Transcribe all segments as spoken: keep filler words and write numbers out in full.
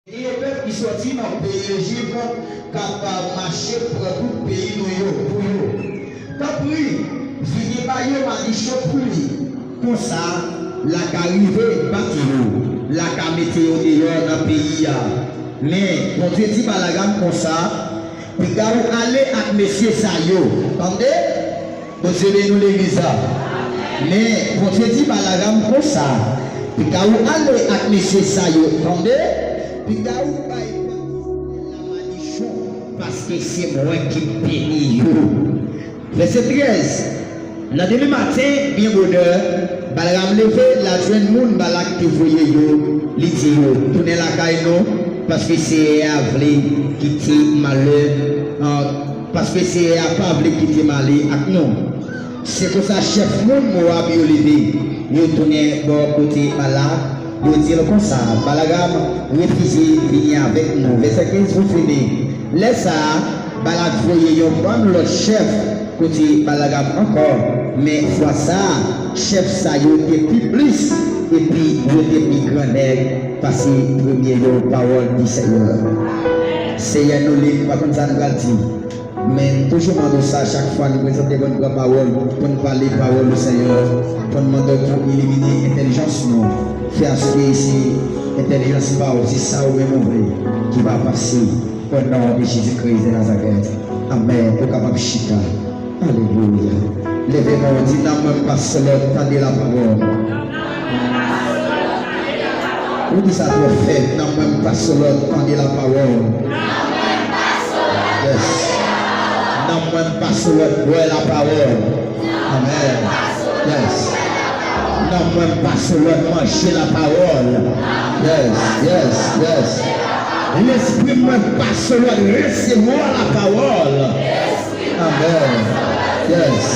Gen yon pèp ki sòti nan peyi Lejip k ap mache pran tout peyi nou yo pou yo. Tanpri, vini ba yo madichon pou li. Konsa, l a ka rive bat yo, l a ka mete yo deyò nan peyi a. Men, Bondye di Balaram konsa, piga w ale ak mesye sa yo. Tande? Bondye beni w legliz la. Men, Bondye di Balaram konsa, piga w ale ak mesye sa yo. Tande? Piga w bay pèp Izrayèl la madichon, paske se mwen ki beni yo. Vèsè trèz. Nan demen maten, byen bonè, Balaram leve, l al jwenn moun Balak te voye yo, li di yo, tounen lakay nou, paske Seyè a vle kite malè, an, paske Seyè a pa vle kite m ale ak nou. Se konsa chèf moun Mowab yo leve, yo tounen bò kote Balak, yo di l konsa, Balaram refize vini avèk nou. Vèsè kenz pou fini. Lè sa a, Balak voye yon bann lòt chèf kote Balaram ankò, men fwa sa a, chèf sa yo te pi plis epi yo te pi grannèg pase premye yo. Pawòl di Seyè. Seyè, nou li, nou pa konn sa nou pral di. Men n toujou mande w sa chak fwa nou prezante pou n pran pawòl, pou n pale pawòl ou Seyè, pou n mande w pou w ilimine entèlijans nou. Fè aske se entèlijans pa w, se sa ou menm ou vle, ki va pase. O non de Jezi Kris de Nazarèt. Amèn. Ou kapab chita. Alelouya. Leve men w, di, nanm mwen pa sou lòt, tande lapawòl. Ou di sa twò fè, nanm mwen pa sou lòt, tande lapawòl. Yes. Nanm mwen pa sou lòt, bwè lapawòl. Amèn. Yes. Nanm mwen pa sou lòt, manje lapawòl. Yes, yes, yes. Lespri mwen pa sou lòt, resevwa lapawòl. Amèn. Yes.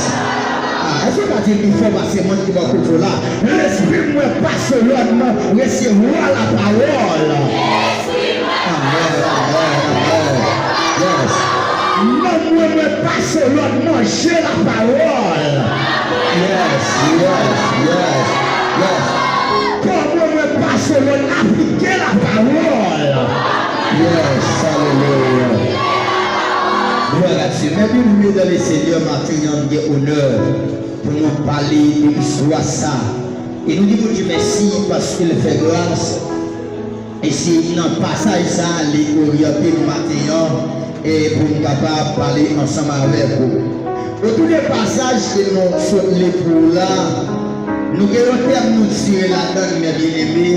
Ah, èske w ka di l pi fò pase moun ki bò kote w la? Lespri mwen pa sou lòt, mwen resevwa lapawòl. Amèn, amèn, amèn. Yes. Nanm mwen, mwen pa sou lòt, manje lapawòl. Yes, yes, yes, yes. Kò mwen, mwen pa sou lòt, aplike lapawòl. Yes, alelouya. Glwa a Dye. Mè byeneme dan le Senyè, maten an, m gen onè pou nou pale de istwa sa. E nou di Bondye mèsi paske l fè gras. E se nan pasaj sa a li oryante nou maten an, e pou n kapab pale ansanm avèk ou. Otou de pasaj ke nou sot li pou ou la, nou gen yon tèm nou tire ladan l, mè byeneme.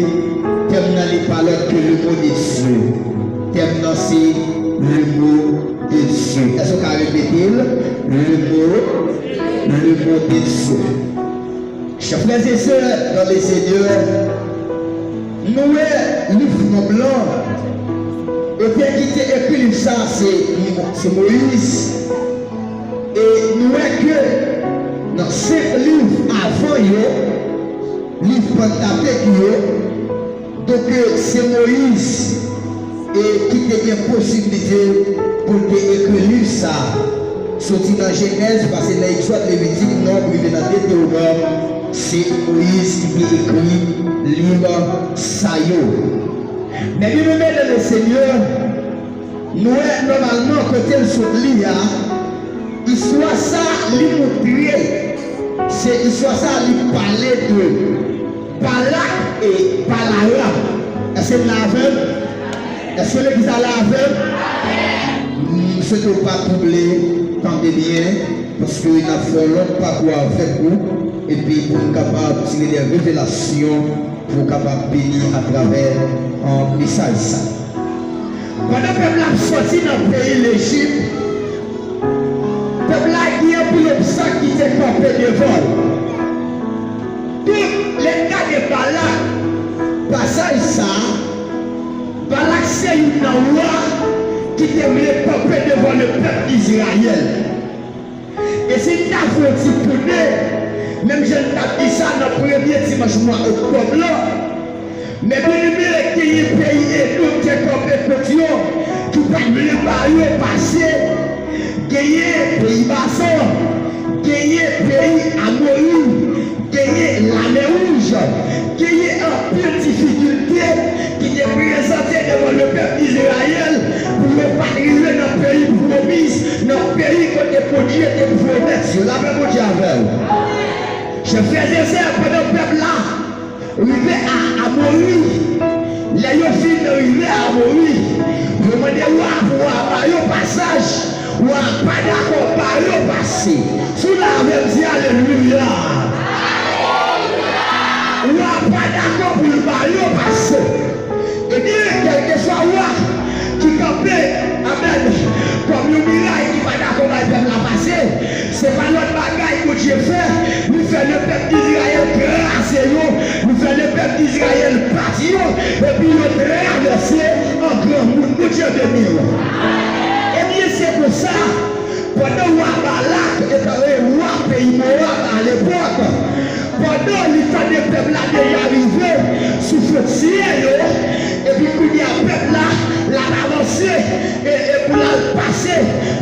Tèm nan li pa lòt ke le mot de Dieu. Tèm nan se le mot de Dieu. Èske w ka repete l? Le mot, le mot de Dieu. Chè frè e sè dan le Senyè, nou wè liv Nonb lan, otè ki te ekri liv sa a se, se Moyiz. E nou wè ke nan senk liv avan yo, liv Pantatek yo, Donk, se Moyiz, e, ki te gen posiblite pou l te ekri liv sa a. Soti nan Jenèz, pase nan Egzòd, Levitik, Nonb, rive nan Detewonòm, se Moyiz ki te ekri liv sa yo. Men byeneme nan le Senyè, nou wè nòmalman kote l sot li a, istwa sa a li montre, se istwa sa a li pale de Balak e Balaram. Èske n la avè m? Èske legliz la la avè m? M swete w pa twouble, tande byen, paske n ap fè yon lòt pakou avèk ou, epi pou n kapab tire de revelasyon pou w kapab beni atravè, an, mesaj sa. Pandan pèp la ap sòti nan peyi Lejip, pèp la gen anpil obstak ki te kanpe devan l. Tout lè n gade Balak, pasaj sa a, Balak se youn nan wa ki te vle kanpe devan le pèp Izrayèl. E si n ta fè yon ti tounen, menm jan n t ap di sa nan premye dimanch mwa oktòb lan, men byeneme, genyen peyi Edòm te kanpe kont yo, ki pa t vle ba yo pase, genyen peyi Bazan, genyen peyi Amori, genyen Lamè Wouj, genyen anpil difikilte ki te prezante devan le Chè frè e sè, pandan pèp la rive a Amori, lè yo fin rive a Amori, yo mande wa pou wa ba yo pasaj. Wa pa dakò ba yo pase. Si w la avè m, di alelouya. Wa pa dakò pou l ba yo pase. Ebyen, kèlkeswa wa ki kanpe, amèn, kòm yon miray ki pa dakò bay pèp la pase, se pa lòt bagay Bondye fè. Li fè lepèp Izrayèl kraze yo. Li fè lepèp Izrayèl pati yo. Epi yo travèse an granmoun. Bondye beni w. Ebyen, se konsa, pandan wa Balak, e, e, wa peyi Mowab alepòk, pandan li tande pèp la deja rive sou fwontyè yo, epi kounye a pèp la, l ap avanse, e, e pou l al pase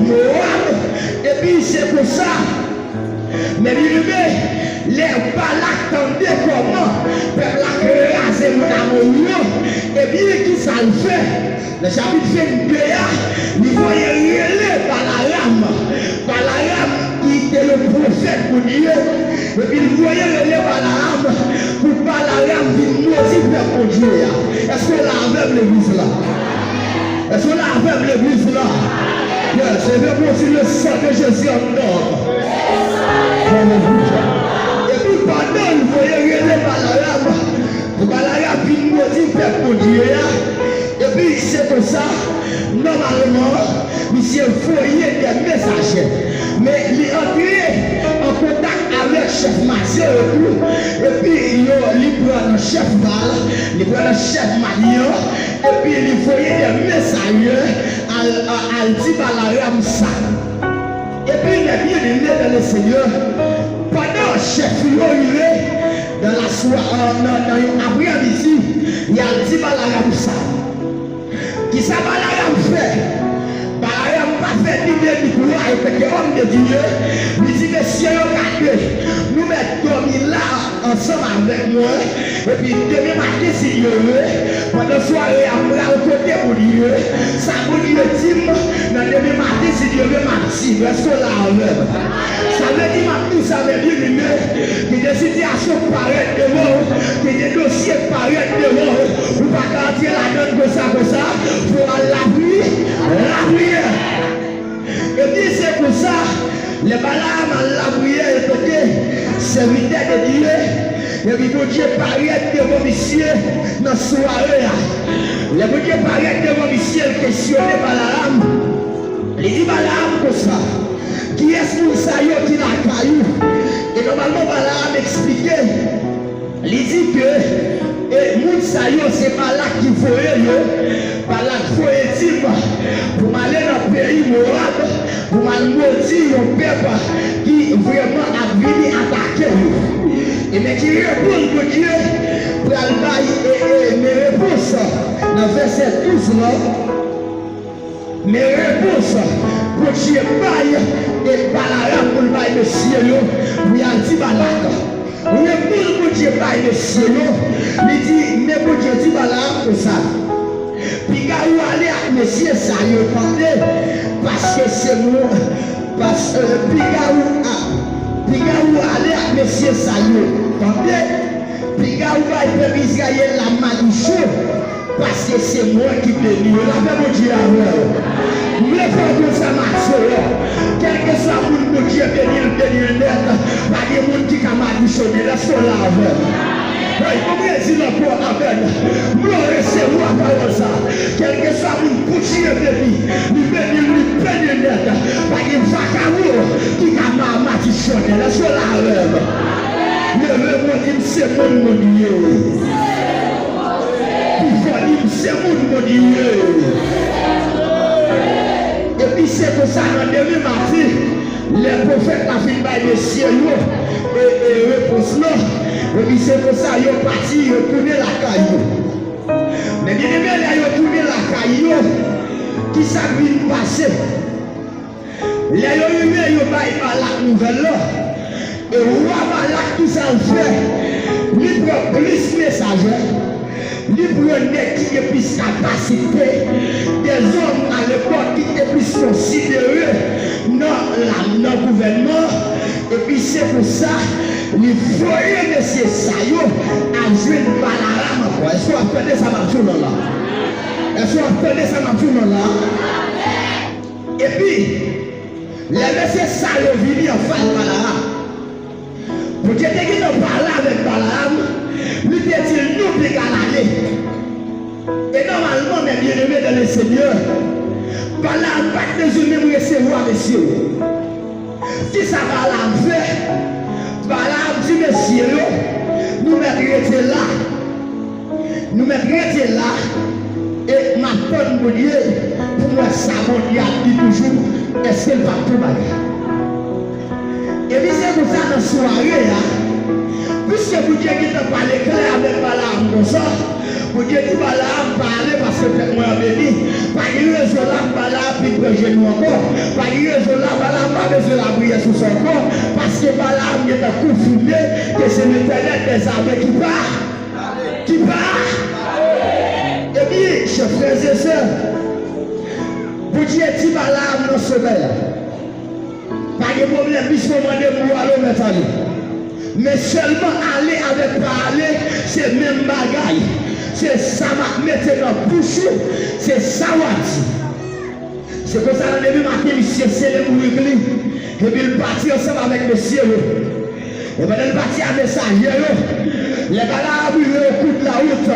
Mowab, epi se konsa, men byeneme, lè Balak tande kòman pèp la kraze moun Amori yo, ebyen, kisa l fè? Nan chapit vennde a, li voye rele Balaram. Balaram, ki te yon pwofèt Bondye, epi l voye rele Balaram pou Balaram vin modi pèp Bondye a. Èske w la avè m, legliz la? Èske w la avè m, legliz la? Yes, je veux maudire le sang de Jésus en homme. Alelouya. Epi pandan l voye rele Balaram, pou Balaram vin modi pèp Bondye a, epi se konsa, nòmalman, misye voye de mesaje. Men li antre an kontak avèk chèf Madyan yo tou, epi yo, li pran nan chèf Baal, li pran nan chèf Madyan, epi li voye de mesaje al, al, al di Balaram sa. Epi, mes bien-aimés dans le Seigneur, pandan chèf yo rive nan laswa, nan, nan yon aprèmidi, y al di Balaram sa. Kisa Balaram fè? Balaram pa fè ni de ni twa, e pete òm de Dye. Li di, mesye yo, gade, nou mèt dòmi la ansanm avèk mwen. Epi demen maten, si Dye vle, pandan sware a, m pral kote Bondye. Sa Bondye di m, nan demen maten, si Dye vle, m ap di nou. Èske w la avè m? Sa vle di, m ap di sa, men byeneme, gen de sitiyasyon k parèt devan w, gen de dosye k parèt devan w, ou pa ka antre ladan l konsa, konsa, fò w al lapri-, lapriyè. Epi se konsa, lè Balaam al lapriyè, e pete, sèvitè de Dye, epi Bondye parèt devan misye nan sware a. Lè Bondye parèt devan misye, l kesyone Balaam. Li di Balaam konsa, kiyès moun sa yo ki lakay ou? E nòmalman, Balaam eksplike. Li di ke, e, moun sa yo se Balak ki voye yo. Balak voye di m pou m ale nan peyi Mowab, pou m al modi yon pèp ki vrèman ap vini atake yo. E men ki repons Bondye pral bay, e, e, men repons nan vèsè douz lan. Men repons Bondye bay e Balaam pou l bay mesye yo, pou y al di Balak. Repons Bondye bay mesye yo, li di, men Bondye di Balaam konsa, piga ou ale ak mesye sa yo, tande, paske se mwen, pas, piga ou a, piga ou ale ak mesye sa yo, tande, piga ou bay pèp Izrayèl la madichon, paske se mwen ki beni yo. Lapè Bondye avè w. M vle fè w konn sa maten an. Kèlkeswa moun Bondye beni l, beni l nèt. Pa gen moun ki ka madichonnen l. Èske w la avè m? Wi, bon, m redi l ankò, amèn. M vle w resevwa pawòl sa. Kèlkeswa moun Bondye beni, li beni l, li beni l nèt. Pa gen vakabon ki ka ma-, madichonnen l. Èske w la avè m? Leve men w, di m se moun Bondye. Pi fò, di m se moun Bondye. Epi se konsa, nan demen maten, lè pwofèt la fin bay mesye yo, e, e, repons lan, epi se konsa yo pati, yo tounen lakay yo. Men byeneme, lè yo tounen lakay yo, kisa k vin pase? Lè yo rive, yo bay Balak nouvèl lan. E wa Balak, kisa l fè? Li pran plis mesajè. Li pran nèg ki gen plis kapasite, dèzòm alepòk ki te plis konsidere nan, nan gouvènman. Epi se konsa, li voye mesye sa yo al jwenn Balaam ankò. Èske w ap tande sa m ap di w lan la? Èske w ap tande sa m ap di w lan la? Epi, lè mesye sa yo vini anfas Balaam, Bondye te gentan pale avèk Balaam, li te di l, "Nou te ka ale." E nòmalman, mes bien-aimés dans le Seigneur, Balaam pa t bezwen menm resevwa mesye yo. Kisa Balaam fè? Balaam di mesye yo, "Nou mèt rete la. Nou mèt rete la, e m ap tann Bondye pou m wè sa Bondye ap di toujou, èske l p ap tou bagay." Epi se konsa nan sware a, piske Bondye gentan pale klè avèk Balaam konsa, Bondye di Balaam, "Pa ale, paske pèp mwen an beni." Pa gen rezon la Balaam vin pran jenou ankò. Pa gen rezon la Balaam pa bezwen lapriyè sou sa ankò, paske Balaam gentan konfime ke se Letènèl dèzame ki pa, ki pa. Ebyen, chè frè e sè, Bondye di Balaam nan somèy la, "Pa gen pwoblèm, misye mande m pou ale, w mèt ale. Men sèlman ale avèk pa ale, se menm bagay. Se sa m ap mete nan bouch ou, se sa w ap di." Se konsa, nan demen maten, misye sele bourik li, epi l pati ansanm avèk mesye yo. E pandan l pati a, mesaje yo, lè Balaam rive o kou de la wout,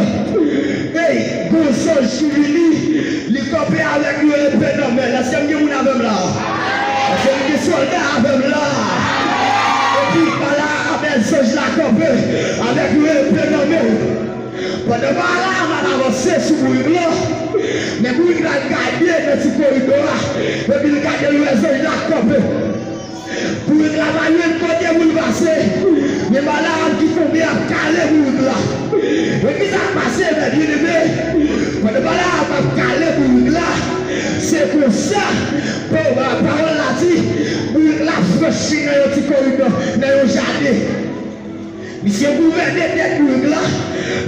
ey, gon zanj ki vini, li kanpe avèk yon epe nan men l. Èske m gen moun avè m la? Èske m gen sòlda avè m la? Epi Balaam, zanj la kanpe avèk yon epe nan men l. Pandan Balaam ap avanse sou bourik lan, men bourik la gade nan ti koridò a, epi l gade, l wè zanj la kanpe. Bourik la pa jwenn kote pou l pase, men Balaam ki tonbe ap kale bourik la. E kisa k pase, mes bien-aimés? Pandan Balaam ap kale bourik la, se konsa, pa-, pawòl la di, bourik la franchi nan yon ti koridò, nan yon jaden. Misye gouvène tèt bourik la,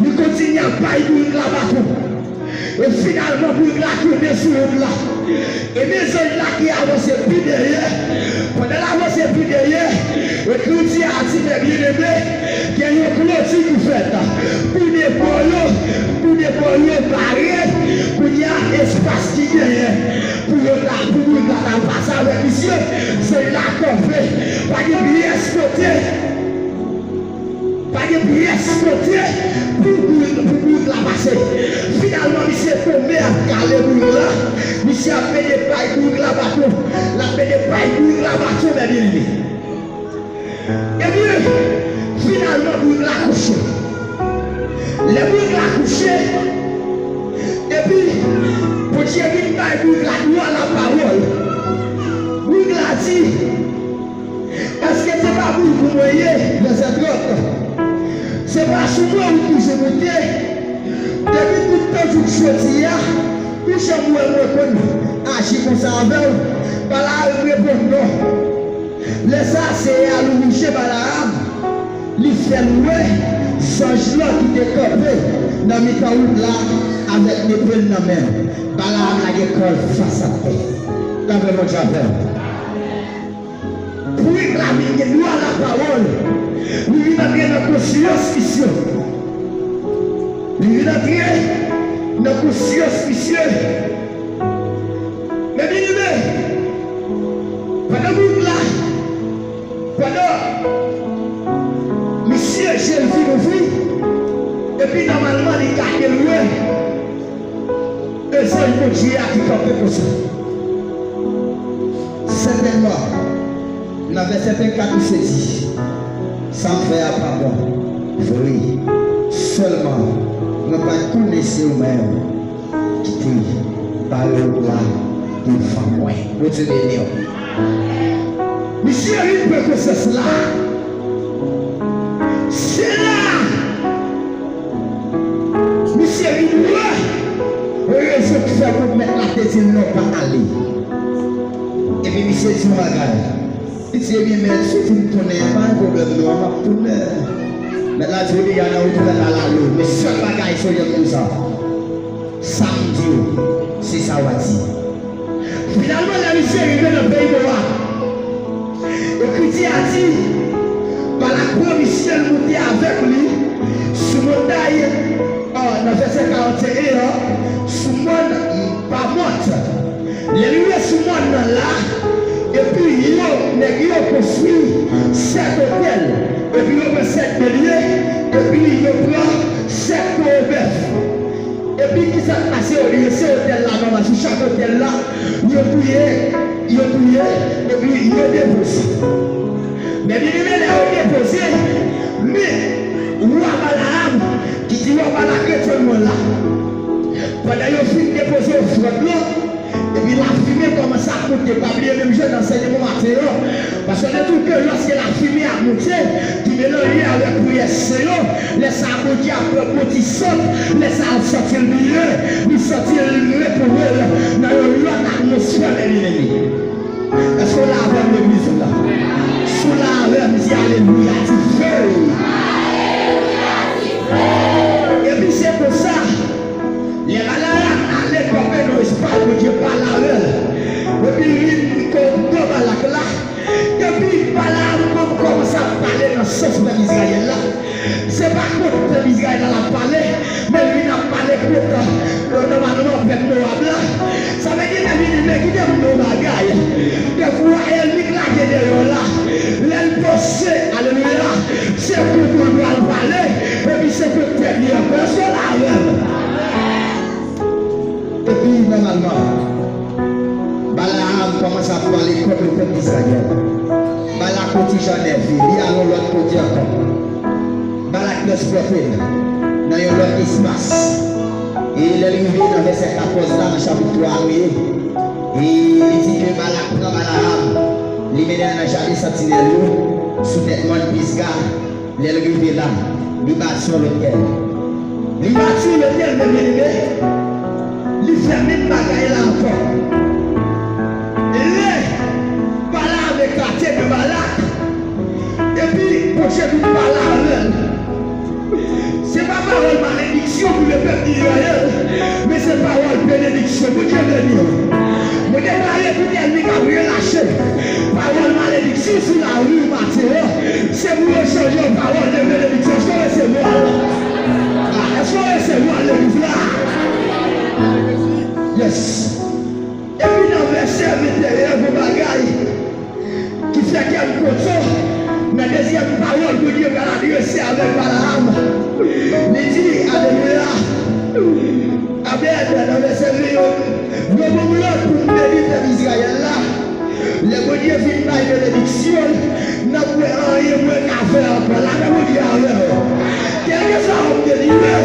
li kontinye ap bay bourik la baton. E finalman, bourik la tounen sou wout la. E men zanj la ki avanse pi dèyè. Pandan l avanse pi dèyè, Ekriti a di, mes bien-aimés, gen yon kloti ki fèt. Tou de bò yo, tou de bò yo bare, kounye a espas ki genyen pou yo ta, pou bourik la ta pase avèk misye. Zanj la kanpe, pa gen pyès kote. Pa gen pyès kote pou bourik, pou bourik la pase. Finalman, misye tonbe ap kale bourik la. Misye ap mete bay bourik la baton. L ap mete bay bourik la baton, mes bien-aimés. Ebyen, finalman, bourik la kouche. Lè bourik la kouche, epi Bondye vin bay bourik la dwa lapawòl. Bourik la di, Èske se pa pou ou mwen ye, lèzètròt? Se pa sou mwen ou toujou moute. Depi tout tan jouk jodi a, ou janm wè mwen konn aji konsa avè w? Balaam reponn, non. Lè sa a, Seyè a louvri je Balaam, li fè l wè zanj lan ki te kanpe nan mitan wout la avèk nepe l nan men l. Balaam lage kò l fas atè. Tanpri, Bondye avè w. Bourik la vin gen dwa lapawòl. Li vin antre nan konsyans misye. Li vin antre nan konsyans misye. Men byeneme, pandan bourik la, pandan misye je l fin ouvri, epi nòmalman li gade l wè. E zanj Bondye a ki kanpe konsa. Sètènman, nan vèsè vennkat, misye di, sa m fè a pa bon vre. Sèlman, mwen pa t konnen se ou menm ki te bare wout la devan mwen. Bondye beni w. Misye vin pran konsyans la. Se la misye vin wè rezon ki fè granmèt la te di l non pa ale. Epi misye di yon bagay. Li di, ebyen, mèt, si w fin tounen, pa gen pwoblèm non, m ap tounen. Mèt la di, ebyen, y a nan wout la, l al ale. Men sèl bagay, se w jwenn konsa. Sa m di w, se sa w a di. Finalman, lè misye rive nan peyi Mowab, Ekriti a di, sou montay, ah, nan vèsè karannsenk an, sou mòn Bamòt. Lè l rive sou mòn nan la, epi yo, nèg yo konstwi sèt otèl, epi yo pran sèt belye, epi yo pran sèt towo bèf. Epi kisa k pase? Yo drese otèl la nòmal, sou chak otèl la, yo touye, yo touye, epi yo depoze. Men byeneme, lè yo depoze, men wa Balaam, ki di wa Balak, ret jwenn mwen la. Pandan yo fin depoze ofrann lan, epi lafimen kòmanse ap monte. Pa bliye menm jan nan ansèyman maten an, paske nou di ke lòske lafimen ap monte, ki melanje avèk priyè sen yo, lè sa a Bondye ap pran bon ti sant, lè sa a l santi l byen, li santi l retounen l nan yon lòt atmosfè, men byeneme. Èske w la avè m, legliz la? Si w la avè m, di alelouya, dife! Epi se konsa, lè Balaam ale kanpe nan espal Bondye pale avè l, epi l vin kot bò Balak la, epi Balaam kòm-, kòmanse ap pale nan sans pèp Izrayèl la. Se pa kont pèp Izrayèl la l ap pale, men l vin ap pale kont, euh, nòmalman, pèp Mowab la. Sa vle di, men byeneme, kite m di w yon bagay. Dèfwa ènmi k lage dèyè w la, lè l panse, alelouya, se kont ou l pral pale, epi se kont tèt li ankò. Èske w la avè m? Epi, nòmalman, Balaam kòmanse ap pale kont le pèp Izrayèl. Balak yon ti jan nève, li al yon lòt kote ankò. Balak transpòte l nan yon lòt espas. E lè l rive nan vèsè katòz la, nan chapit twa a nou ye, e li di ke Balak pran Balaam, li mennen l nan jaden santinèl yo, sou tèt mòn Pisga. Lè l rive la, li bati yon lotèl. Li bati yon lotèl, men byeneme, li fè menm bagay la ankò. Lè Balaam ekate de Balak, epi Bondye vin pale avè l. Se pa pawòl malediksyon pou le pèp Izrayèl, men se pawòl benediksyon. Bondye beni w. Mwen deklare tout ènmi k ap relache pawòl malediksyon sou lavi w maten an, se pou yo chanje an pawòl de benediksyon. Èske w resevwa l? Ah, èske w resevwa l, legliz la? Yes. Epi nan vèsè venteyen, yon bagay ki fè kè m kontan, nan dezyèm pawòl Bondye pral adrese avèk Balaam. Li di, alelouya, amèn, nan vèsè venteyen, yo ban m lòd pou m beni pèp Izrayèl la. Lè Bondye fin bay benediksyon l, n ap wè anyen mwen ka fè ankò. Lapè Bondye avè w. Kèlkeswa w ap delivre,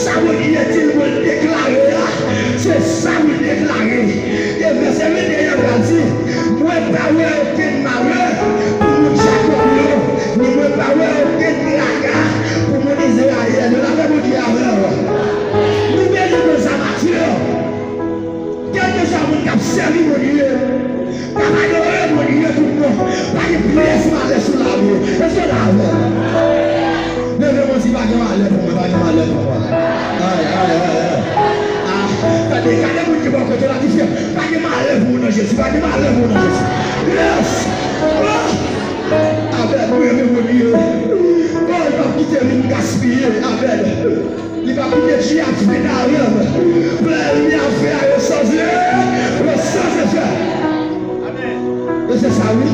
sa Bondye di l pou l deklare a, se sa pou l deklare. E vèsè venteyen an pral di, mwen pa wè okenn malè pou moun Jakòb yo, ni mwen pa wè okenn traka pou moun Izrayèl yo. Lapè Bondye avè w. Nou beni konsa, Matye. Kèlkeswa moun k ap sèvi Bondye, k ap adore Bondye tout bon, pa gen pyès malè sou lavi w. Èske w la avè m? Leve men w, di, pa gen malè pou mwen, pa gen malè pou mwen. Ay, ay, ay, ay. Ah, tande, gade moun ki bò kote w la, di, frè, pa gen malè pou ou nan Jezi, pa gen malè pou ou nan Jezi. Yes! Oh! Amèn, mwen renmen Bondye. Oh, li p ap kite vin gaspiye. Amèn. Li p ap kite dyab fini avè m. Plan ènmi ap fè a, yo sanze, yo sanze fè. E se sa, wi.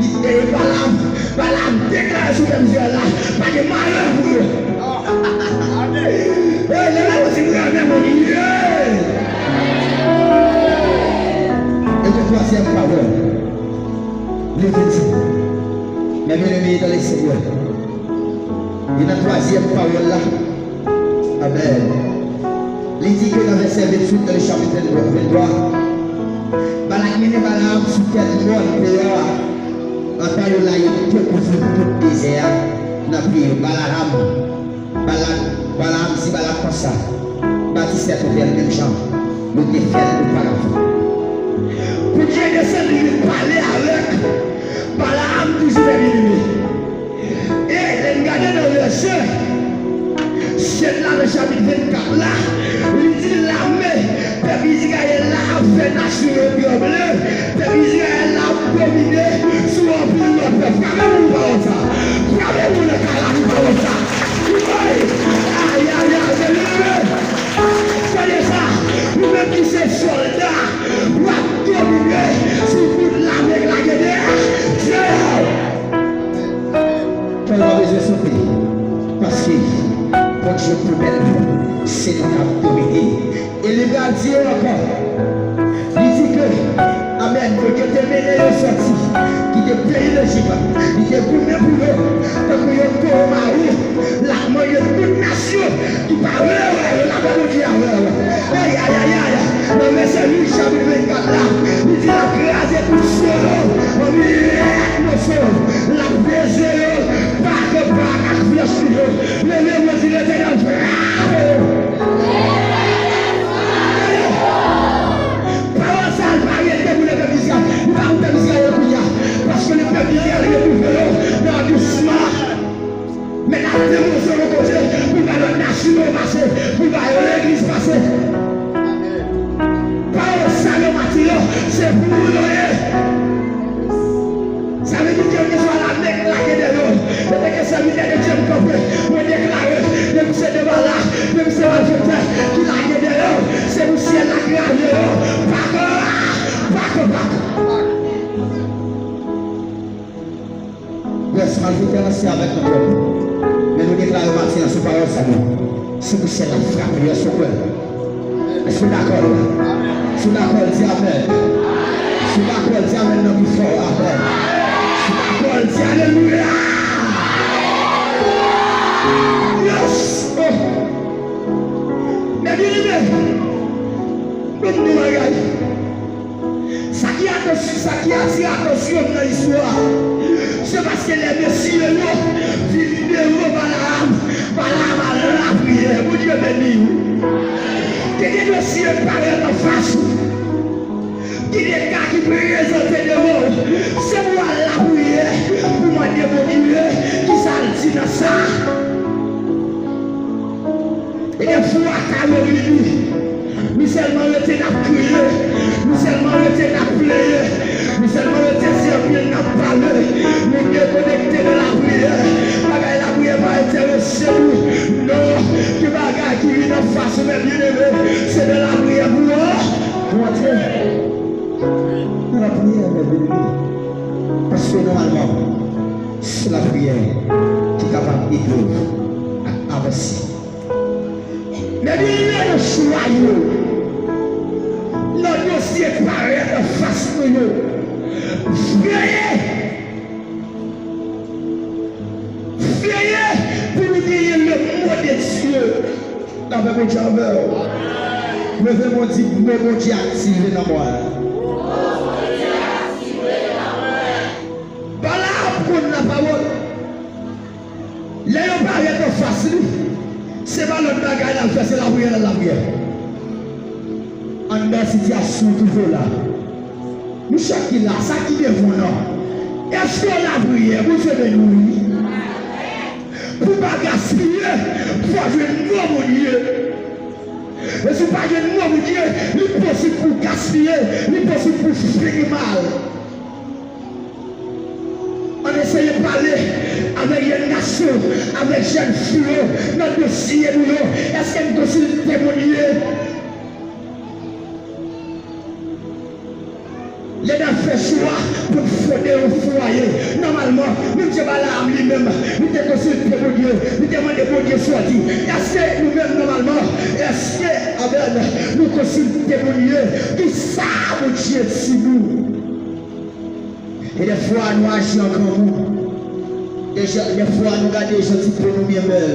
Li, e Balaam, Balaam deklare sou pèp Izrayèl la, pa gen malè pou yo. E lè la, yo di, mwen renmen Bondye. E gen twazyèm pawòl. Li vin di, men byeneme dan le Senyè, e nan twazyèm pawòl la, amèn. Li di ke nan vèsè venntuit nan le chapit venntwa, Balak mennen Balaam sou tèt mòn Peyò a, antan yo la yo te kouvri tout dezè a nan pye yo. Balaam, Balak, Balaam di Balak konsa, bati sèt otèl menm jan yo te fè l oparavan. Bondye desann li vin pale avèk Balaam toujou, men byeneme. E lè n gade nan vèsè sèt la, nan chapit vennkat la, li di lame pèp Izrayèl la ap fè nasyon yo tranble, pèp Izrayèl la ap domine sou anpil lòt pèp. Frape moun pawòl sa. Frape moun nan kay la pou pawòl sa. Woy! yo ankò. Li di ke, amèn, Bondye te mennen yo sòti, kite peyi Lejip. Li te goumen pou yo, tankou yon towo mawon. L ap manje tout nasyon ki pa vle wè yo, l ap Bondye a wè yo. Ayayayay, nan vèsè uit chapit vennkat la, li di l ap kraze tout solo an milyè moso. L ap peze yo, pa ke pa ak flèch li yo. Leve men, di Letènèl frape yo. Pawòl sa a pa rete pou lepèp Izrayèl. Li pa pou pèp Izrayèl kounye a. Paske lepèp Izrayèl retwouve yo nan dousman. Men n ap depoze yon kote pou ba lòt nasyon yo pase, pou ba yo legliz pase. Pawòl sa yo maten yo, se pou ou yo ye. Sa vle di ke keswa lame k lage dèyè w, yo te gen sèvitè de Dye m kanpe, mwen deklare, depi se de bala, depi se malfektè ki lage dèyè w, se pou syèl la kraze yo. Pak, pak, pak. Yes, malfektè an se avèk nou pwòp. Men nou deklare maten an sou pawòl sa yo. Se pou syèl la frape, yes, ou kwè. Èske w dakò la? Si w dakò, di amèn. Si w dakò, di amèn nan pi fò, amèn. Si w dakò, di alelouya. Yes! Oh! Men byeneme, bon, bon bagay. Sa ki atansyon, sa ki atire atansyon m nan istwa a, se paske lè mesye yo vin devan Balaam, Balaam al lapriyè. Bondye beni w. Gen de dosye k parèt anfas ou. Gen de ka ki prezante devan w. Se pou w al lapriyè, pou w mande Bondye kisa l di nan sa. E defwa ka yo vini. Nou sèlman rete n ap kriye. Nou sèlman rete n ap plede. Nou sèlman rete sèvi l n ap pale. Nou dekonekte de lapriyè. Bagay lapriyè pa enterese nou. Non, ki bagay ki vin anfas ou, men byeneme, se de lapriyè pou ou rantre. De lapriyè, men byeneme. Paske nòmalman, se lapriyè ki kapab ede w avanse. Men byeneme, nan chwa yo, nan dosye k parèt anfas nou yo, veye, veye pou nou genyen le mot de Dieu. Lapè Bondye avè w. Leve men w, di, mo Bondye aktive nan mwen. Balaam konn lapawòl. Lè yo parèt anfas li, se pa lòt bagay l al fè, se lapriyè l al lapriyè. Anndan sitiyasyon w twouve w la, nou chak ki la, sa ki devan w nan, èske w lapriyè? Bondye beni w, wi. Pou w pa gaspiye, fò w jwenn mo Bondye. E si w pa jwenn mo Bondye, li posib pou w gaspiye, li posib pou w fini mal. Ann eseye pale avèk jèn gason, avèk jèn fi yo nan dosye nou yo. Èske n konsilte Bondye? Lè n ap fè chwa pou n fonde yon fwaye, nòmalman, menm jan Balaam li menm, li te konsilte Bondye, li te mande Bondye sa w di. Èske nou menm, nòmalman, èske, amèn, nou konsilte Bondye? Kisa Bondye di nou? E dèfwa nou aji an granmoun. Deja, dèfwa nou gade jan ti po nou byen bèl.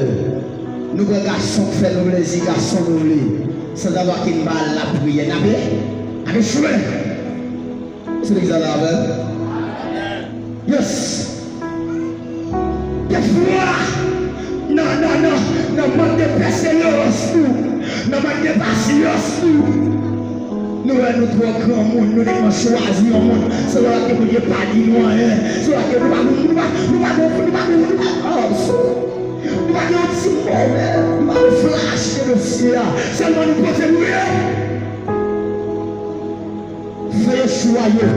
Nou pran gason k fè nou plezi, gason nou vle, sanzavwa ke n pa al lapriyè. N ape, n ape chouwe. Se legliz la avè m. Yes. Dèfwa, nan, nan, nan, nan mank de pèseverans nou, nan mank de pasyans nou, nou wè nou twò granmoun, nou nèkman chwazi yon moun, se lè ke Bondye pa di nou anyen, se lè ke nou pa, nou pa, nou pa, nou pa, nou pa, nou pa, oh, nou pa gen yon ti mo, nou pa gen flash de dosye a, sèlman nou poze nou ye. Veye chwa yo.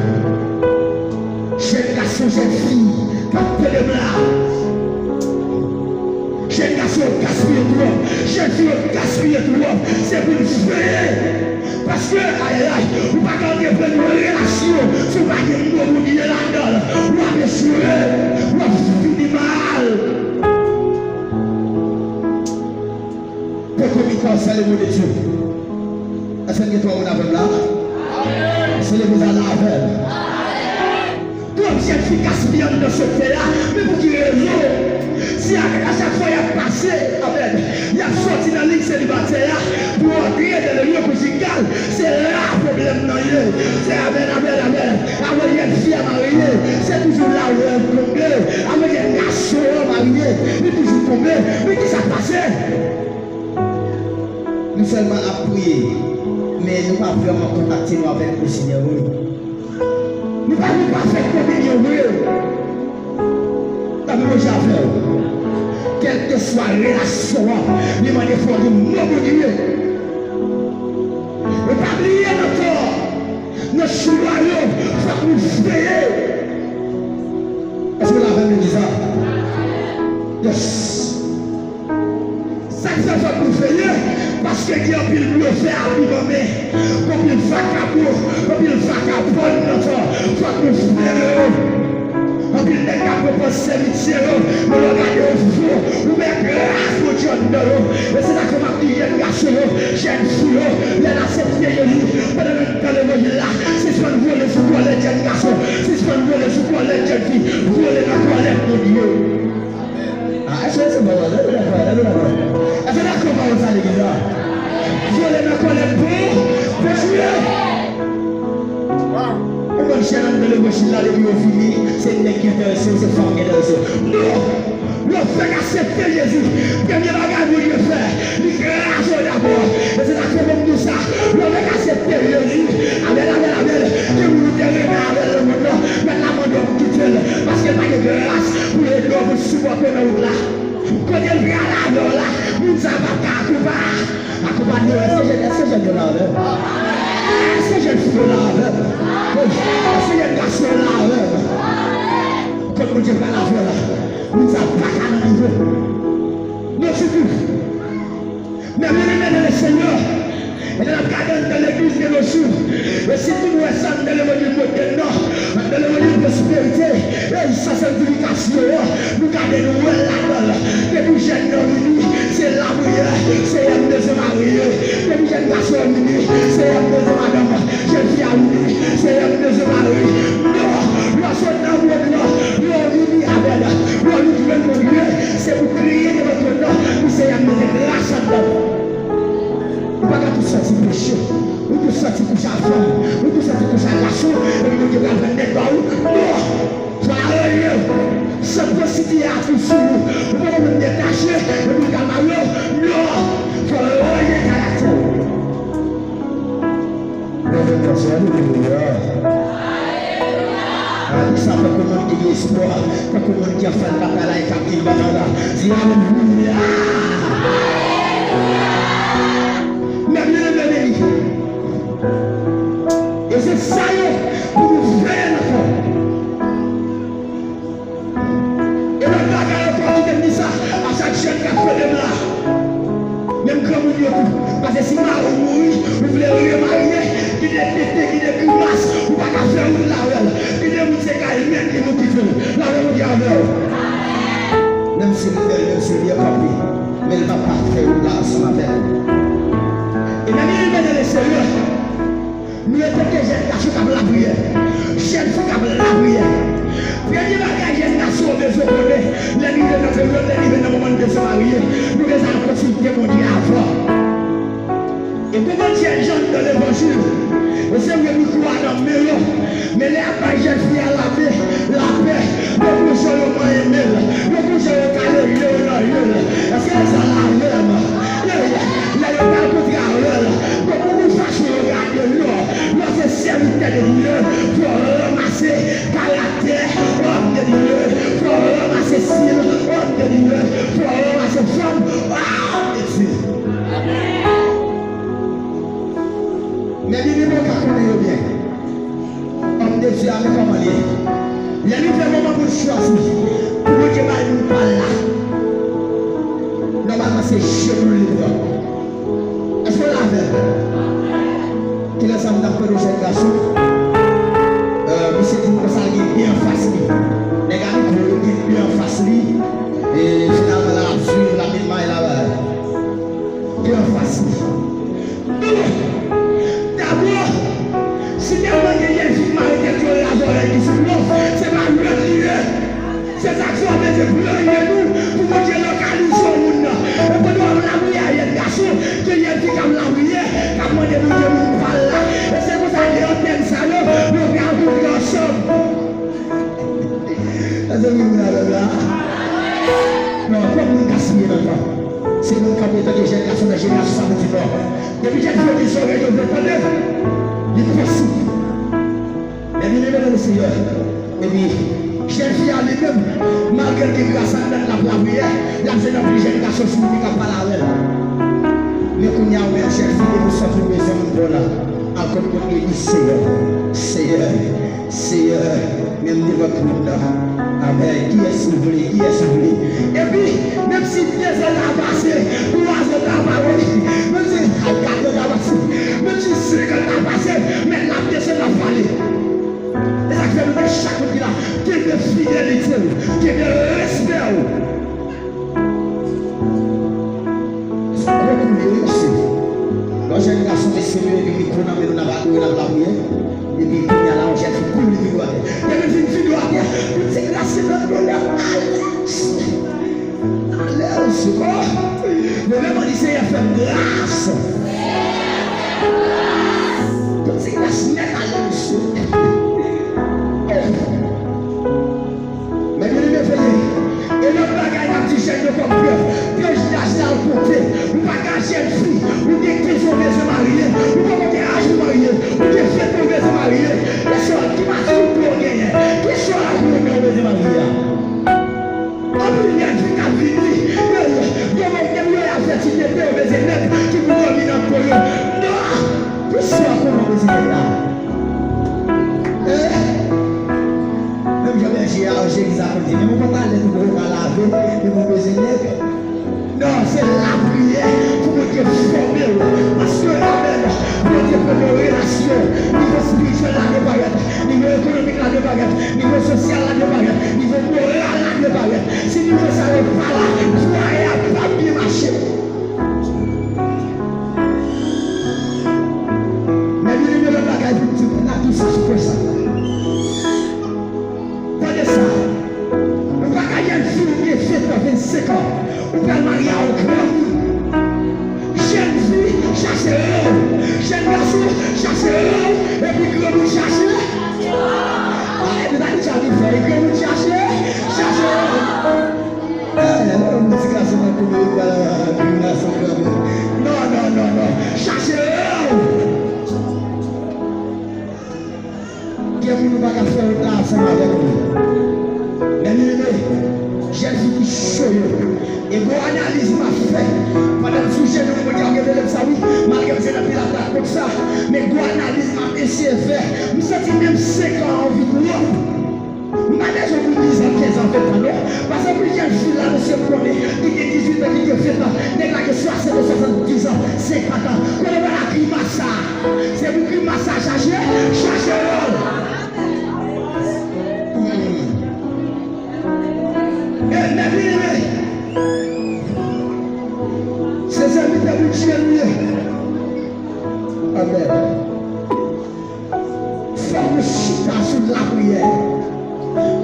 Jèn gason, jèn fi, tande m la. Jèn gason yo gaspiye twòp, jèn fi yo gaspiye twòp. Se pou n veye. Paske, ayayay, ou pa ka antreprann yon relasyon si w pa gen mo Bondye ladan l. W ap echwe, w ap fini mal. Poko mi kwa sa le mo de Dye. Èske n gen twa Avè m la? Se legliz la avè m. Twòp jèn fi gaspiye anndan sektè a, men pou ki rezon? Se a, a chak fwa y ap pase, amèn, y ap sòti nan liy selibatè a pou antre nan lye konjigal, se la pwoblèm nan ye. Se amèn, amèn, amèn. Avan jèn fi a marye, se toujou la ou wè l tonbe. Avan jèn gason an marye, li toujou tonbe. Men ki sa k pase? Nou sèlman ap priye, men nou pa vrèman kontakte nou avèk Lesenyè vre. Nou pa, nou pa fè kominyon vre. Tanpri, Bondye avè w. Kèlkeswa relasyon an, li mande fò w gen mo Bondye. E pa bliye nan tan, nan jou a yo, fòk nou veye. Èske w la avè m, legliz la? Yes. Sa k fè fòk nou veye, paske gen anpil blofè ak bimanmen, anpil vakabon, anpil vakabòn nan tan, fòk nou veye yo. Anpil nèg k ap repanse sèvitè yo, men lè w gade yo fou, ou wè gras Bondye anndan yo. E se sa k fè m ap di jèn gason yo, jèn fi yo, lè n aksepte Jezi, pandan n anndan levanjil la, sispann vole sou kòlèt jèn gason, sispann vole sou kòlèt jèn fi, vole nan kòlèt Bondye. Ah, èske se bon, lè nou dakò, lè nou dakò. Èske dakò pawòl sa legliz la? Vole nan kòlèt pou, pou Bondye. Ou konn jèn anndan levanjil la, depi yo vini, se nèg ki enterese yo, se fanm ki enterese yo. Non! Lè w fèk aksepte Jezi, premye bagay Bondye fè, li kraze w dabò. E se sa k fè pou m di w sa. Lè w fèk aksepte Jezi, amèn, amèn, amèn. Gen moun ou te renmen avè l nan mond lan, mèt la mande w pou kite l, paske l pa gen gras pou l ede w, pou l sipòte w nan wout la. Kote l prale avè w la, moun sa a p ap ka akonpay, akonpanye w. Èske jèn, èske jèn yo la avè m? Èske jèn fi yo la avè m? Èske jèn gason yo la avè m? Kote Bondye prale avè w la, moun sa a pa ka nan nivo. Non, se tou. Men byeneme nan Lesenyè, e lè n ap gade anndan legliz de nos jours, e sitou nou wè sa anndan levanjil modèn nan, anndan levanjil pwosperite, e san sanktifikasyon an, nou gade nou wè l ladan l. Depi jèn nan vini, se lapriyè, Seyè m bezwen marye. Depi jèn gason an vini, Seyè m bezwen madanm. Jèn fi a vini, Seyè m bezwen mari. Non, lè w sot nan mond lan, lè w vini avè l, lè w vin jwenn Bondye, se pou kriye devan twòn nan, di Seyè m mete gras anndan m. Ou pa ka tou santi peche, ou tou santi kouche a fanm, ou tou santi kouche a gason, epi Bondye pral pran nèt ba ou. Non! Fò w ranje w. Sant pwostitiye a tou sou ou. Ou poko menm detache, epi w ka mare w. Non! Fò w ranje karaktè w. Leve vwa w, alelouya. A, di sa tankou moun ki gen espwa, tankou moun ki ap fè batay la e k ap gen batay la. Di alelouya. Men byeneme beni. E se sa yo pou nou veye nan kò. E lòt bagay ankò, kite m di sa a chak jèn k ap tande m la. Menm granmoun yo tou. Paske si mari w mouri, ou vle remarye, kite tete, kite grimas, ou pa ka fè wout la avè l. Kite moun se kay mèt li pou kite l. Lave Bondye avè w. Menm si l bèl, menm si l byen kanpe, men l p ap ka fè wout la ansanm avè l. E menm li menm nan Lesenyè. Nou etanke jèn gason k ap lapriyè, jèn fi k ap lapriyè. Premye bagay jèn gason an bezwen konnen, lè li rive nan peryòd, lè li rive nan moman li bezwen marye, nou bezwen al konsilte Bondye avan. E pou Bondye jan nan levanjil, e se vre mikwo a nan men yo, men lè y ap bay jèn fi a lape, lapè, yo gon jan yo manyen men l, yo gon jan yo kale je yo nan je l. Èske legliz la avè m? Lè yo pral kontre avè l, bon, pou nou fache yo gade l, non. Lè w se sèvitè de Dye, fò w ranmase karaktè òm de Dye, fò w ranmase stil òm de Dye, fò w ranmase fanm òm de Dye. Men byeneme, w ka konnen yo byen. Òm de Dye a, men kòman l ye. Lè li vle moman pou l chwazi, pou Bondye bay moun pa l la, nòmalman se jenou l li pran. Èske w la avè m? Kilè sa m t ap tande yon jèn gason, euh, misye di m konsa l gen byen anfas li. Nèg a mikwo yo gen byen anfas li. E finalman, l ap swiv, l ap met may la, byen anfas li. Non! T ap Seyè. Epi, jèn fi a li menm, malgre l gen gras anndan l, l ap lapriyè, l ap jwenn anpil jèn gason sou li k ap pale avè l. Men kounye a, ou menm, jèn fi, depi w santi w bezwen moun pa w la, al kot moun e di, Seyè, Seyè, Seyè, men m devan twòn nan. Amèn. Kiyès ou vle? Kiyès ou vle? Epi, menm si dezan ta pase, twazan ta pase, menm si katran ta pase, menm si senkant ta pase, men l ap desann, l ap pale. E sa k fè nou di chak moun ki la, kenbe fidelite w, kenbe respè w. Gwo koulye w se. Yon jèn gason, mesye, nou epi mikwo nan men nou, n ap adore, n ap lapriyè. Epi kounye a la, yon jèn fi kouri vin atè. Depi l vin vin atè, tout ti gras li nan dlo l. Ale, Seyè. Leve men w, di, Seyè, fè m gras. Tout ti gras nèt ale, mesye. Men byeneme, veye. E lòt bagay n ap di jèn yo kòm prèv, tranch daj la l konte. Ou pa ka jèn fi, ou gen kenz an, ou bezwen marye, ou poko gen aj pou marye, ou gen vennde, ou bezwen marye. Kesyon, ki matirite w genyen? Kesyon, laj ou genyen, ou bezwen marye a? Anpil jèn fi k ap vini, yo, yo, yo, depi yo avèti tete, yo bezwen nèg ki pou dòmi nan po yo. Non! Ki swa konnen w bezwen nèg la? Eh? Menm jan bèje a, anje ki sa konn di, men mwen pa ka lè nou poko ka lave, men mwen bezwen nèg. Non, se lapriyè pou Bondye fòme w. Paske, amèn, Bondye pran yon relasyon, nivo espirityèl la dwe parèt, nivo ekonomik la dwe parèt, nivo sosyal la dwe parèt, nivo moral la dwe parèt. Si nivo sa yo pa la, fwaye a p ap byen mache. Men byeneme, lòt bagay pou m di w, n ap di sa sou pwen sa. Tande sa. Ou pa ka jèn fi, ou gen vennsenk an, ou pral marye a yon granmoun. Jèn fi, chache rè w. Jèn gason, chache rè w. Epi granmoun chache. Ah, epi ta di sa ki fè. Granmoun chache, chache rè w. Eh, yon ti gason nan kote yo pral, yon gason granmoun. Non, non, non, non. Chache rè w. Gen moun ou pa ka fè wout la ansanm avèk li. Men byeneme, jèn fi ki cho yo. E gwo analiz m ap fè. Pandan m sou jenou, Bondye ap revele m sa, wi. Malgre m se nan pil atak kont sa. Men gwo analiz m ap eseye fè. M santi menm senk an anvi twòp. M pa bezwen pou dizan, kenzan, ventan, non. Paske anpil jèn fi la, mesye, m konnen, ki gen dizuit an, ki gen ventan. Nèg la gen swasant an, swasanndizan, senkant an. Kote w wè la grimas sa? Se pou grimas sa chache, chache rè w. Hmm. E, men byeneme, se sèvitè Bondye nou ye. Amèn. Fòk nou chita sou lapriyè.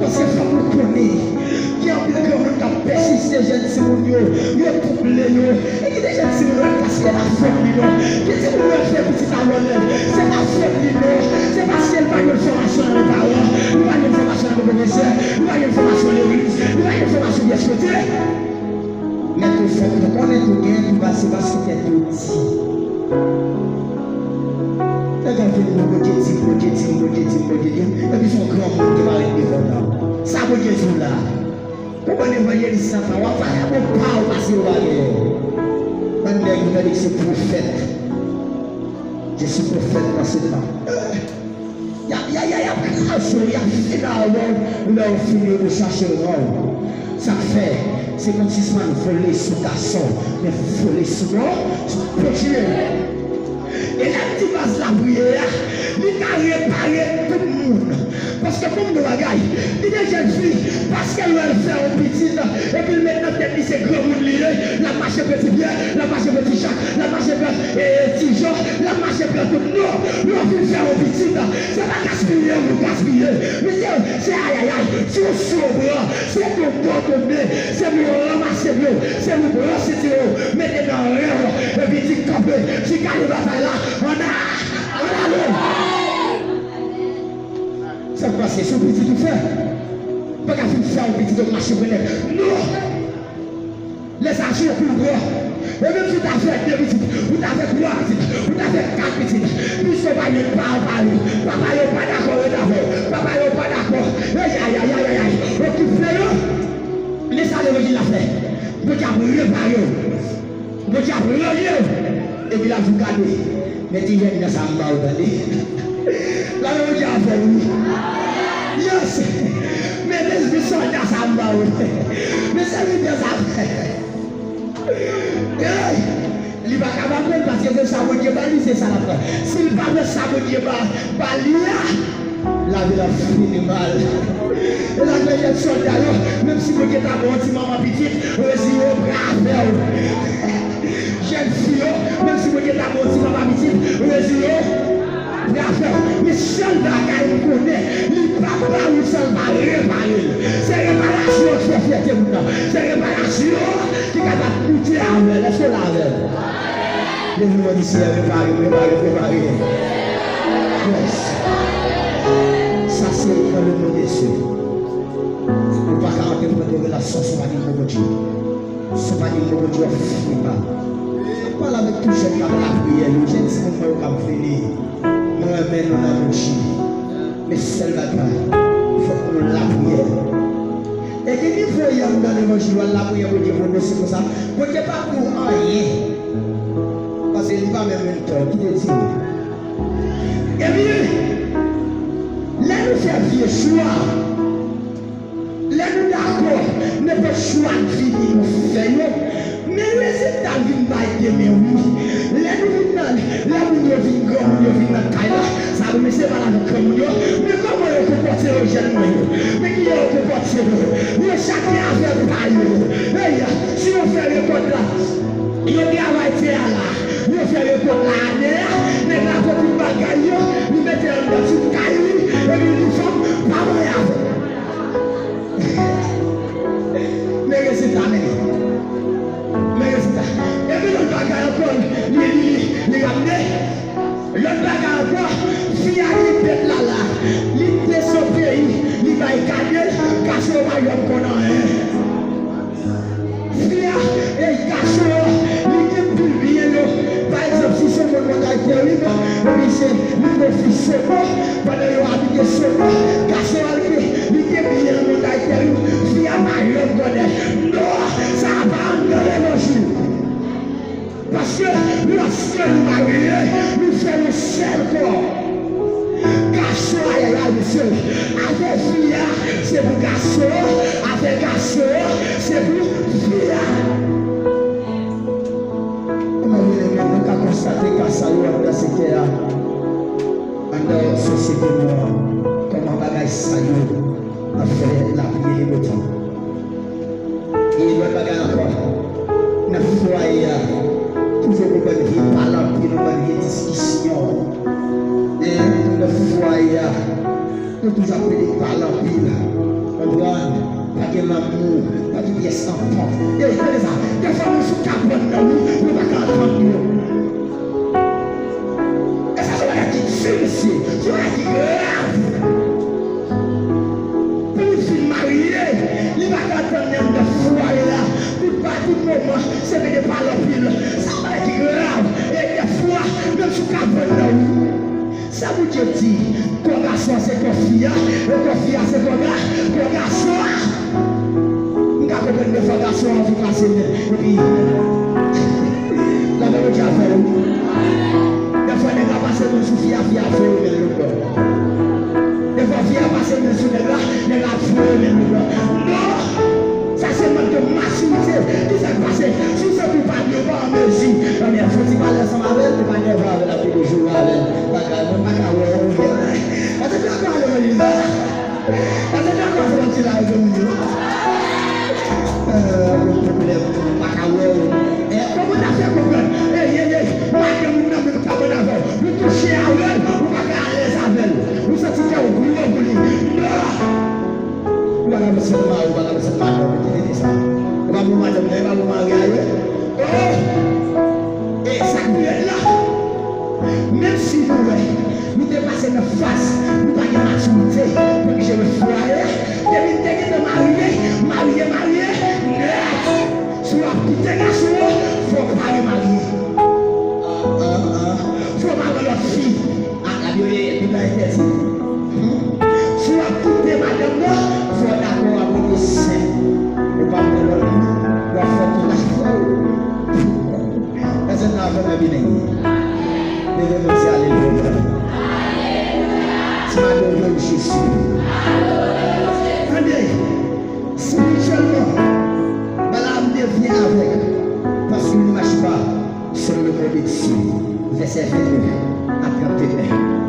Paske fòk nou konnen, gen anpil granmoun k ap pèsiste jèn timoun yo, yo twouble yo. E gen de jèn timoun yo, paske se pa fòt li non. Gen timoun yo fè pitit a lòlè. Se pa fòt li non. Se paske l pa jwenn fòmasyon nan men paran, li pa jwenn fòmasyon nan men pwofesè, li pa jwenn fòmasyon legliz, li pa jwenn fòmasyon byen sote. Men tou fòk nou konnen tou gen tou pa se paske tèt yo di. Nèg ap vin pou Bondye di m, Bondye di m, Bondye di m, Bondye di m, epi se yon granmoun ki parèt devan w la. Sa Bondye di w la? Pou bann evanjelis satan, w ap vagabon pa w pase yo pa genyen. Bann nèg yo tande ki se pwofèt. Je suis prophète dans ce temps. Y ap, y a, y a, y ap kraze w, y ap fini avè w, lè w fini yo chache rè w. Sa k fè, se kòmsi se pa vole sou gason, men vole sou non, sou Bondye. E lè m di baz lapriyè a, li ka repare tout moun. Paske pou m di w bagay, li te jèn fi, paske l wè l fè yon pitit, epi l met nan tèt li se granmoun li ye, l ap mache pran ti pyè, l ap mache pran ti chak, l ap mache pran, e, ti jan, l ap mache pran tout non. Lè w fin fè yon pitit, se pa gaspiye ou gaspiye. Mesye, se ayayay, si w sou w pran, se tonbe w tonbe, se pou w ranmase pye w, se pou w pran sentiwon w, mete nan ren w, epi di kanpe, di gade batay la, ann a, ann ale. Sa k pase, se yon pitit ou fè. Pa ka fin fè yon pitit ou mache pran nèg. Non! Lè sa se yon kou w pran. E menm si w ta fè de pitit, ou ta fè twa pitit, ou ta fè kat pitit, piske w pa jwenn paran parèy ou, papa yo pa dakò ret avè w, papa yo Men ti jèn nan sa m ba w tande. Lame Bondye avè w wi. Yes. Men, men, men sòlda sa m ba w. Men sèvitè sa. Hey! Li pa ka pa pran l paske se sa Bondye ba li, se sa l ap pran. Si l pa pran sa Bondye ba, ba li a, lavi l ap fini mal. E sa k fè jèn sòlda yo, menm si Bondye ta ba w ti manman pitit, reziye w, pran afè w. Jèn fi yo, menm si Bondye ta ba w ti papa pitit, reziye w, pran afè w. Men sèl bagay m konnen, li p ap ba ou san l pa repare l. Se reparasyon k fè fyète moun nan. Se reparasyon ki kapab goute avè l. Èske w la avè m? Leve men w di, Seyè, repare m, repare m, repare m. Yes. Sa se dans le nom de Jésus. Ou pa ka antre pran de relasyon si w pa gen bon Bondye. Si w pa gen bon Bondye, w ap fini mal. Mwen pale avèk tout jèn k ap lapriyè yo, jèn timoun mwen yo k ap vini. Mwen renmen nou nan Bondye. Men sèl bagay, fòk nou lapriyè. E gen nivo yè m nan levanjil, w al lapriyè Bondye pou nou, se konsa. Bondye p ap di w anyen. Paske li pa menm menm tò, ki te di w. Ebyen, lè nou fè vye chwa, lè nou dakò, nenpòt chwa k vini nou fè yo, men rezilta vin bay demen wi. Lè nou vin nan, lè moun yo vin granmoun, yo vin nan kay la, sa vle mesye pale avèk granmoun yo, men kòman yo konpòte yo jèn mwen yo, men kijan yo konpòte yo, yo chak gen afè pa yo. Hey, si yo fè rekòt la, yo travay tè a la, yo fè rekòt la ane a, nèg la pran tout bagay yo, li mete anndan tout kay li, epi li di fanm, pa manyen avè m. Men rezilta, men. Men rezilta. Epi lòt bagay ankò, li, li, li, li ramne. Lòt bagay ankò, fi a gen bèt la la. Li te sot peyi, li bay kade l, gason yo pa janm konn anyen. Fi a, e gason an, li gen pil byen yo. Pa egzanp, si se yon moun Mòtay Terib, epi se li gon fi Seno, pandan yo abite Seno, gason an li gen, li gen byen nan Mòtay Terib, fi a pa janm konnen. Non, sa a pa anndan levanjil. Paske lòske nou marye, nou fè yon sèl kò. Gason, ayayay, mesye, afè fi a, se pou gason an, afè gason an, se pou fi a. Kòman nou, nou ka konstate ka sa yo anndan sektè a, anndan sosyete nou an, kòman bagay sa yo ap fè lapriyè enpòtan. E lòt bagay ankò, nan fwaye a, toujou gon bann vye pale anpil, yon bann vye diskisyon. Hein, nan fwaye a, nou toujou ap pede pale anpil. Konprann? Pa gen lanmou, pa gen pyès antant. Ey, tande sa, defwa moun sou kabann nan wi, yo pa ka antann yo. E sa se yon bagay ki di, mesye, se yon bagay ki grav. Pou moun fin marye, li pa ka tann li anndan fwaye la. Tout pa, tout moman, se mete pale anpil. Sa yon bagay ki grav. E defwa, menm sou kabann nan wi. Sa Bondye di, kò gason an se kò fi a, e kò fi a se kò ga, kò gason an. M ka konprann defwa gason an anvi pase men, epi, lame Bondye avè w. Defwa nèg la pase men sou fi a, fi a voye men l lòt bò. Defwa fi a pase men sou nèg la, nèg la voye men l lòt bò. Non! Sa se mank de matirite. Kisa k pase? Si w santi w pa byen, w pa an mezi. Ebyen, fè ti pale ansanm avè l, ou pa nève avè l, ap pede joure avè l. Bagay, mwen pa ka wè w. Pase dakò avè mwen, Lisa. Pase dakò avè mwen, ti la, yo moun yo. Euh, yon pwoblèm, mwen pa ka wè w. E, kòman w ta fè konprann? Ey, ey, ey, madanm ou nan menm kabann avè w. Ou touche avè l, ou pa ka alèz avè l. Ou santi kè w gwo pou li. Non! Ou pa ka fè sèl mari, ou pa ka fè sèl madanm, ou kite de sa. Ou pa bon madanm, non, ou pa bon mari a ye. Oh! E sa k pi rèd la, menm si nou wè, nou te pase nan faz, nou pa gen matirite pou n jere fwaye a, depi n te gentan marye, marye, marye, nèt! Si w ap kite gason an, fò w pa remarye. Ah, ah, ah. Fò w pa pran lòt fi. Ah, la vyoye, tout la entèdi. Hmm? Si w ap kite madanm nan, fò w dakò ap rete senp. Ou pa pran lòt moun, w ap fè tout afè w. Pèsonn nan avè mwen bini. E Leve men w, di alelouya. Di m adore w, Jezi. Tande, espirityèlman, Balaam devyen avèg, parce qu'il ne marche pas selon le mot de Dieu. Vèsè vennde a trannde.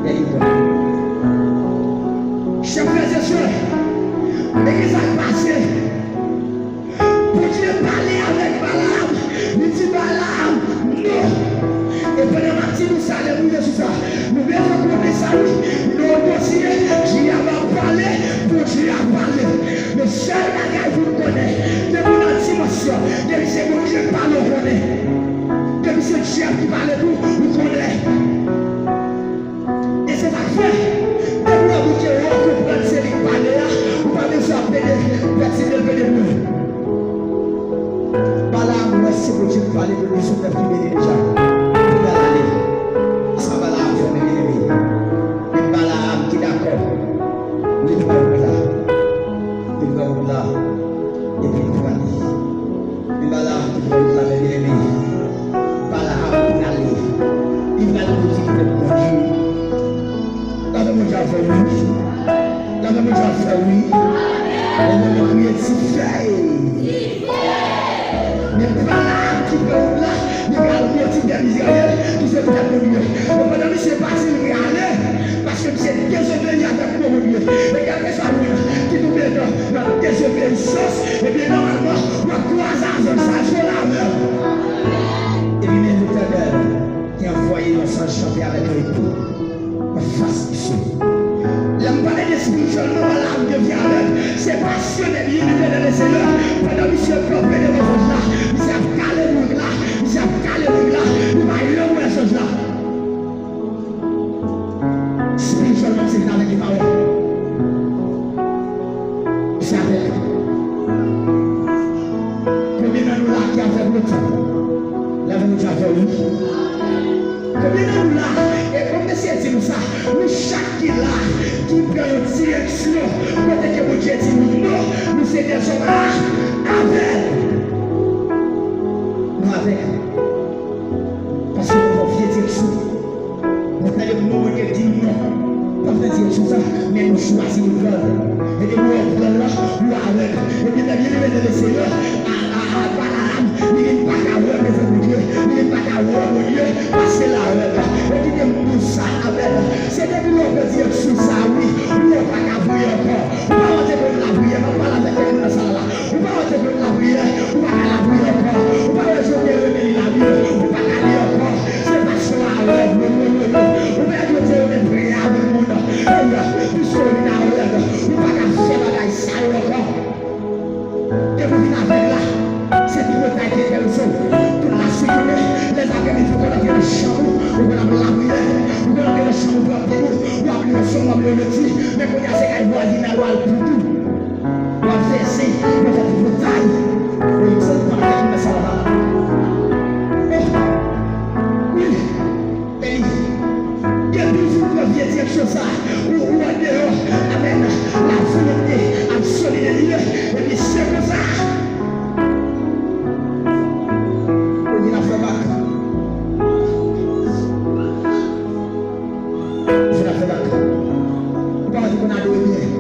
Lè li bon. Chè frè e sè, men ki sa k pase? Bondye pale avèk Balaam, li di Balaam, non. E pandan m ap di nou sa, lè m rive sou sa, nou bezwen konnen sa, wi. Non, Bondye, dyab ap pale, Bondye ap pale. Men sèl bagay pou n konnen, depi w nan dimansyon, depi se Bondye k pale, w konnen. Depi se dyab ki pale tou, ou konnen. E se sa k fè, depi w wè Bondye, w konprann se li k pale a, ou pa bezwen ap pede, pèdi l, pede l. Balaam wè se Bondye k pale, Bondye se nèf ki beni deja. Li pral ale. Sa Balaam fè, men byeneme. Men Balaam ki dakò. Li pran wout la. Li pran wout la. Epi li prale. Men Balaam ki pran wout la, men byeneme. Balaam prale. Li pral pou di pèp Bondye. Lave Bondye avè w, wi. Lave Bondye avè w, wi. Leve men w, kriye, dife. Men Balaam ki pran wout la, li pral modi tè Izrayèl, ki se pèp Bondye. Men pandan misye pati, li prale, paske misye dezobeyi avèk mo Bondye. Men kèlkeswa moun ki tonbe nan, nan dezobeyisans, ebyen, nòmalman, w ap kwaze a zòn sa, jwe la avè l. Epi men Letènèl te anvoye yon zanj kanpe avèk yon epe. Anfas misye. Lè m pale de espirityèlman, Balaam devyen avèg. Se pasyone li ye, li te nan Lesenyè. Pandan misye kanpe devan zanj la, misye ap kale brik la, misye ap kale brik la, li pa janm wè zanj la. Espirityèlman, misye vin avèg li pa wè. Misye avèg. Konbyen nan nou la ki avèg lontan? Lave nou di avè w, wi. Konbyen nan nou la, e kòm mesye di nou sa, nou chak ki la, ki pran yon direksyon, kote ke Bondye di nou non, nou se dèzòm a, avèg. Nou avèg. Paske nou pran vye direksyon. Nou tande moun Bondye di nou non. Pa pran direksyon sa, men nou chwazi nou pran l. E depi w pran l la, ou avèg. Epi lè byeneme nan Lesenyè, a, a, a, Balaam, li vin pa ka wè prezans Bondye, li vin pa ka wè Bondye, paske l avèg. Epi gen moun sa avèg. Se depi lè w pran direksyon sa, wi, ou pa ka voye ankò. Ou pa wè te konn lapriyè, m ap pale avèk kèk moun nan sal la. Ou pa wè te konn lapriyè, ou pa ka lapriyè ankò. Ou pa wè Job te renmen li lapriyè, ou pa ka li ankò. Se paske w avèg, wi, wi, wi, wi. Ou pa wè Job te renmen priyè avèk moun. Eya, piske w vin avèg, ou pa ka fè bagay sa yo ankò. Depi w vin avèg la, se tripotay ki enterese w. Tout lajounen, lèzapremidi, ou konn antre nan chanm ou, ou konn ap lapriyè, ou konn antre nan chanm ou, pran Bib ou, w ap li yon sòm, w ap li yon lekti, men kounye a se kay vwazinay ou al poupou. W ap vèse, w ap fè tripotay. Wi, m santi m ap fè kòmès sa la. Oh, wi. Epi, depi w fin pran vye direksyon sa, ou, ou andeyò, amèn, lavolonte absoli de Dye, epi se konsa, ou vin ap fè bak. Ou vin ap fè bak. Ou pa wè te konn adore byen.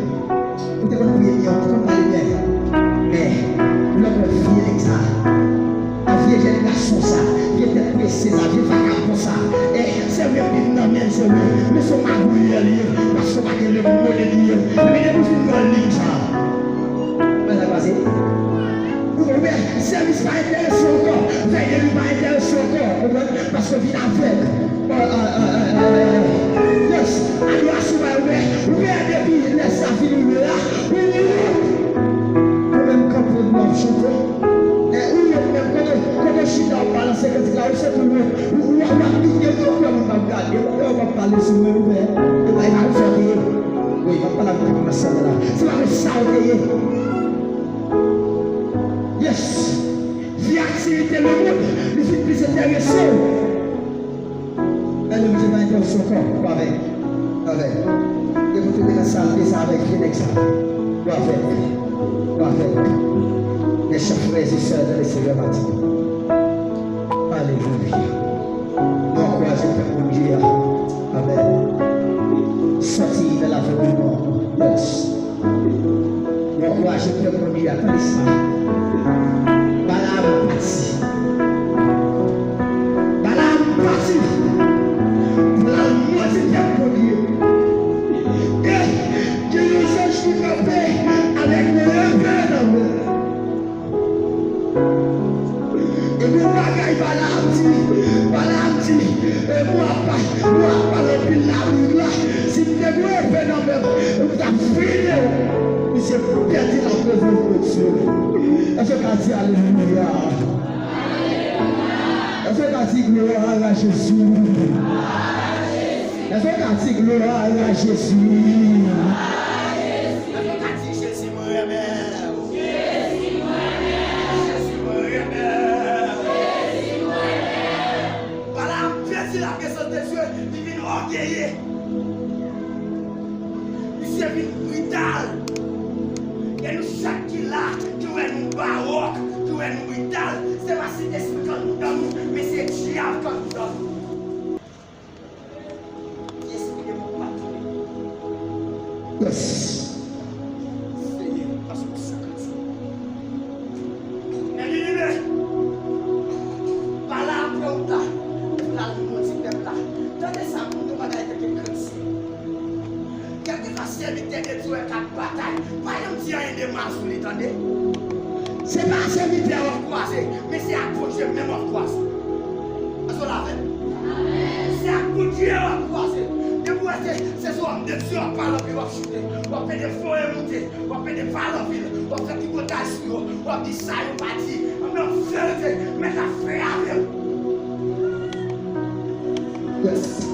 Ou te konn priye byen, ou te konn pale byen. Men, lè w wè vye nèg sa, a vye jèn gason sa, vye tèt prese sa, vye vakabon sa, e, se vre Bib nan men l, se vre, men se yon magouyè li ye, paske w pa gen le mo de Dye. Men depi w fin pran liy sa, men sa pase. Ou, ou wè, sèvis pa enterese w ankò, vèy de nuit pa enterese w ankò, konprann? Paske w vin avèg. Yes. Adorasyon pa ouvè. Ou wè depi lè sa fin rive la, ou wont. Ou menm kanpe, ou ap chante. E ou wont menm, kote, kote w chita, w ap balanse kantik la, ou se pou wont. Ou, ou, w ap kite, ou kwè moun p ap gade, ou kwè yo p ap pale sou mwen, ou wè. E pa, e pa konsa w te ye. Wi, m ap pale avèk moun nan sal la. Se pa konsa w te ye. Yes. Vye aktivite lemonn, li fin plis enterese w. Lè nou vin bay pòs ankò, ou avèg. Avèg. Depi w tonbe nan sal de sa avèk vye nèg sa. Ou avèg. Ou avèg. Mes chers frères et sœurs dans le Seigneur, maten. Alelouya. Nou ankouraje pèp Bondye a. Balaam pati. Balaam pati pou l al modi pèp Bondye. E gen yon zanj ki kanpe avèk yon epe nan men l. E gon bagay Balaam di, Balaam di, e mwen ap, mwen ap pale anpil labib la, si m te gen yon epe nan men m, m t ap fini w. Misye pèdi laprezans de Dye. Èske w ka di alelouya? Èske w ka di glwa a Jezi? Èske w ka di glwa a Jezi? Èske w ka di Jezi mwen renmen? Jezi mwen renmen. Jezi mwen renmen. Balaam pèdi laprezans de Dye, li vin ògeye. Misye vin brital. E nou chak ki la, ki wè nou bawòk, ki wè nou brital, se pa Sentespri k anndan nou, men se dyab k anndan nou. Ki espri demon k ap tonbe? Yes. Seyè, paske w santi. Men li rive. Balaam pran wout la pou l al modi pèp la. Tande sa, moun yo pa ta gen kretyen. Kèlkeswa sèvitè de Dye w wè k ap batay, pa janm di anyen de mal sou li, tande. Se pa sèvitè w ap kwaze, men se ak Bondye menm w ap kwaze. Èske w la avè m? Se ak Bondye w ap kwaze. Depi w wè se, se sou òm de Dye w ap pale anpil, w ap choute, w ap pede voye monte, w ap pede pale anpil, w ap fè tripotaj sou yo, w ap di sa yo pa di. An verite, Mèt la fè avè w. Yes.